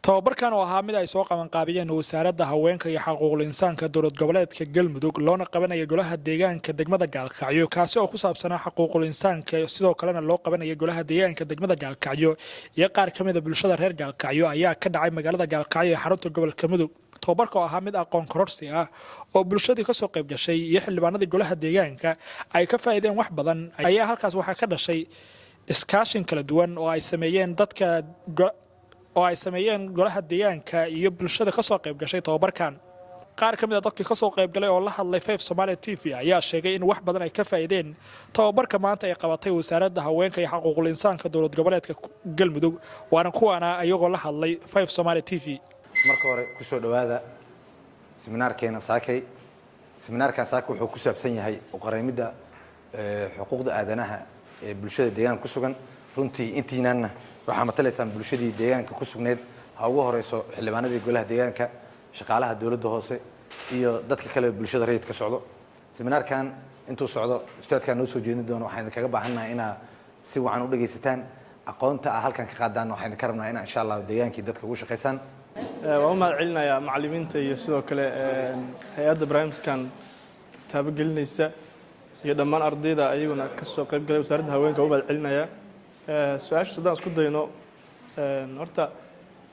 Tababarkan oo ahaa mid ay soo qabanqaabiyeen Wasaaradda Haweenka iyo Xaquuqul Insaanka Dowlad Goboleedka Galmudug, loona qabanaya golaha deegaanka degmada Gaalkacyo, kaasi oo ku saabsanaa xaquuqul insaanka, sidoo kalena loo qabanaya golaha deegaanka degmada Gaalkacyo iyo qaar ka mida bulshada reer Gaalkacyo, ayaa ka dhacay magaalada Gaalkacyo ee xarunta gobolka Mudug. Tababarka oo ahaa mid aqoon kororsi ah oo bulshadii kasoo qayb gashay iyo xildhibaanadii golaha deegaanka ay ka faa'iideen wax badan, ayaa halkaas waxaa ka dhashay iskaashin kala duwan oo ay sameeyeen golaha deegaanka iyo bulshada kasoo qayb gashay tababarkan. Qaar ka mid a dadkii kasoo qayb galay oo la hadlay Five Somalia TV ayaa sheegay in wax badan ay ka faa'iideen tababarka maanta ay qabatay Wasaaradda Haweenka iyo Xaquuqul Insaanka Dowlad Goboleedka Galmudug. Waana kuwaana iyagoo la hadlay Five Somalia TV. Marka hore, kusoo dhowaada seminaarkeena saakay. Seminaarkan saakay wuxuu ku saabsan yahay uqareymidda xuquuqda aadanaha ee bulshada deegaanka ku sugan. Runtii intiinaanna waxaa matalaysaan bulshadii deegaanka ku sugneyd, ha ugu horeyso xildhibaanadii golaha deegaanka, shaqaalaha dowladda hoose iyo dadka kale bulshada rayid ka socdo. Seminaarkan intuu socdo, ustaadkaan noo soo jeedin doono, waxaan idinkaga baahannahay inaa si wacan u dhegaysataan. Aqoonta aa halkan ka qaadaan waxaan idinka rabnaa inaa, insha Allah, deegaankii dadka ugu shaqaysaan. Waan u mahad celinayaa macallimiinta iyo sidoo kale hay-adda barnaamijkan taabagelinaysa iyo dhammaan ardayda ayaguna ka soo qayb galay. Wasaaradda Haweenka u mahad celinayaa. Su-aashaas haddaan isku dayno, horta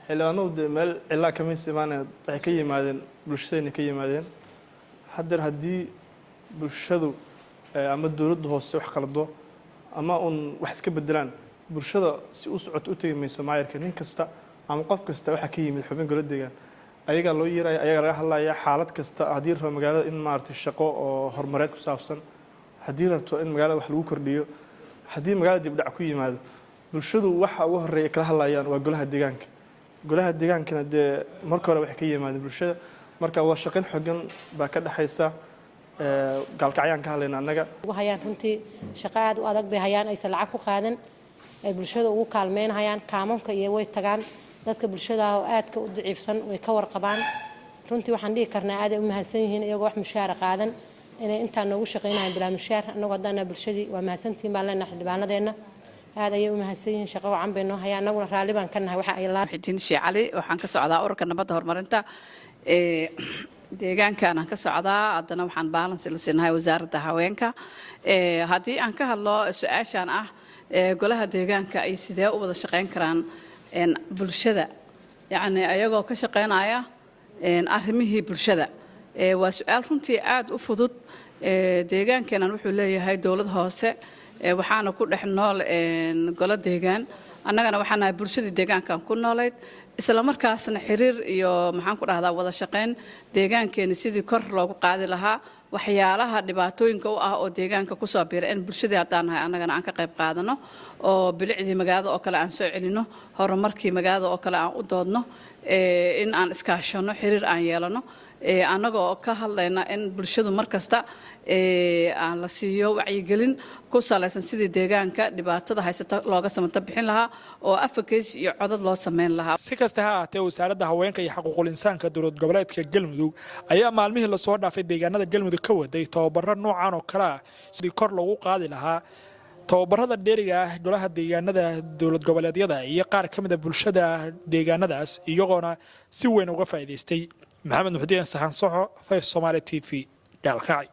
xildhibaanadu dee meel cilaa kama imaanaya, waxay ka yimaadeen bulshadayna ka yimaadeen. Haddeer haddii bulshadu ama dowladda hoose wax qaldo ama uun wax iska bedelaan, bulshada si u socoto u tegi mayso maayarka. Nin kasta ama qof kasta waxaa ka yimid xubin golo deegaan, ayagaa loo yeeraya, ayagaa laga hadlaya xaalad kasta. Haddii rabo magaalada in maaragtay shaqo oo horumareed ku saabsan, haddii rabto in magaalada wax lagu kordhiyo, haddii magaalada dib dhac ku yimaado, bulshadu waxa ugu horreeya kala hadlayaan waa golaha deegaanka. Golaha deegaankana dee marka hore waxay ka yimaadeen bulshada. Marka wada shaqayn xooggan baa ka dhexaysa. Gaalkacyaan ka hadlayna annaga. Ugu hayaan runtii shaqo aad u adag bay hayaan, aysan lacag ku qaadan, ay bulshada ugu kaalmeynhayaan. Kaamamka iyo way tagaan, dadka bulshada oo aadka u daciifsan way ka warqabaan. Runtii waxaan dhihi karnaa aad ay u mahadsan yihiin, iyagoo wax mushaara qaadan inay intaa noogu shaqaynayaan bilaa mushaar. Annagu haddaana bulshadii, waa mahadsantihiin baan leenahay. Xildhibaanadeenna aad ayay u mahadsan yihiin, shaqo wacan bay noo hayaan, annaguna raalli baan ka nahay waxa ay Xitiin Sheekh Cali, waxaan ka socdaa Ururka Nabadda Horumarinta ee deegaankan aan ka socdaa. Haddana waxaan balance la siinahay Wasaaradda Haweenka. Haddii aan ka hadlo su-aashan ah golaha deegaanka ay sidee u wada shaqayn karaan bulshada, yacni ayagoo ka shaqaynaya arrimihii bulshada, waa su-aal runtii aada u fudud. Deegaankeenan wuxuu leeyahay dowlad hoose, waxaana ku dhex nool golo deegaan. Annagana waxaan nahay bulshadii deegaankan ku noolayd, isla markaasna xiriir iyo, maxaan ku dhahdaa, wada shaqayn deegaankeena sidii kor loogu qaadi lahaa, waxyaalaha dhibaatooyinka u ah oo deegaanka kusoo biira in bulshadii haddaan nahay annagana aan ka qayb qaadano, oo bilicdii magaalada oo kale aan soo celino, horumarkii magaalada oo kale aan u doodno, in aan iskaashano, xiriir aan yeelano, annagoo ka hadlayna in bulshadu mar kasta aan la siiyo wacyigelin ku salaysan sidii deegaanka dhibaatada haysata looga samata bixin lahaa oo advocacy iyo codad loo sameyn lahaa. Si kasta ha ahaatee, Wasaaradda Haweenka iyo Xaquuqul Insaanka Dowlad Goboleedka Galmudug ayaa maalmihii lasoo dhaafay deegaanada Galmudug ka waday tababaro noocan oo kale ah, sidii kor loogu qaadi lahaa tababarada dheeriga ah golaha deegaanada dowlad goboleedyada iyo qaar ka mid a bulshada deegaanadaas, iyagoona si weyn uga faa'iidaystay. Maxamed Muxudiin Saxan Soxo, Five Somaali TV, Gaalkacyo.